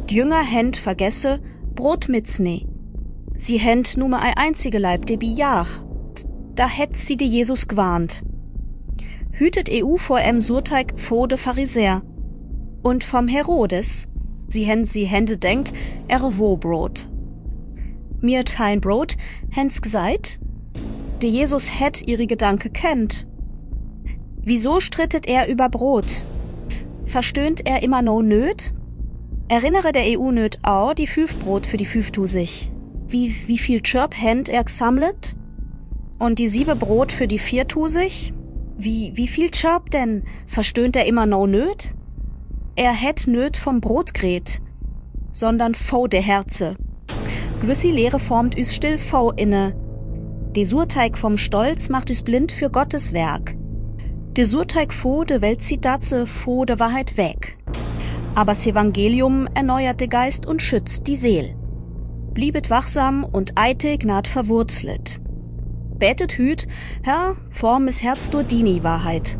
D'Jünger händ vergesse Brot mitsne. Sie händ nume ei einzige Leib de Bijach. Da hätt sie de Jesus gewarnt. Hütet vor Surteig vor de Pharisäer. Und vom Herodes, sie hände denkt, wo Brot. Mir tein Brot, händ's gesagt, de Jesus hätt ihre Gedanke kennt. Wieso strittet er über Brot? Verstöhnt er immer no nöt? Erinnere der EU nöt auch die 5 Brot für die 5.000. Wie viel Chirp händ er gesammelt? Und die 7 Brot für die 4.000? Wie viel Chirp denn? Verstöhnt er immer no nöt? Er hätt nöt vom Brot gret, sondern vo der Herze. Gewisse Lehre formt üs still vo inne. De Surteig vom Stolz macht üs blind für Gottes Werk. De Surteig vo de Welt zieht datze vo de Wahrheit weg. Aber s Evangelium erneuert de Geist und schützt die Seel. Bliebet wachsam und eitig naht verwurzlet. Betet hüt, Herr, form es Herz durch dini Wahrheit.